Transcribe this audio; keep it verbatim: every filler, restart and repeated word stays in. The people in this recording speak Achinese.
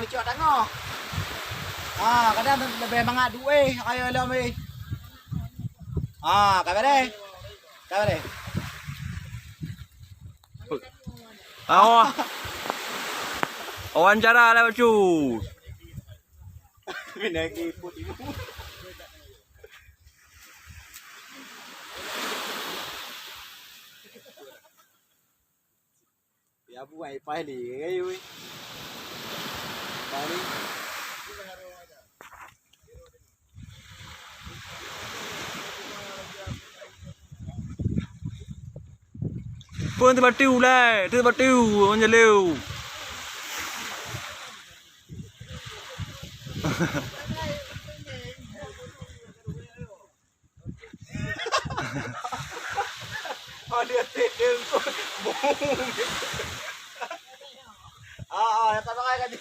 Cok tangok. Ha, kadang leubeh mangat duek, ayo lom weh. Ha, ka beres. Ka beres. Awak. Wawancara lah bacut. Bina kiput ibu. Ya, buai pai li, kayu. Pai li. Pun teubati ulai, teubati ureueng jaleu. Oh, dia tedeng tu. Bung. Ah, ah, yang tak pakai kan.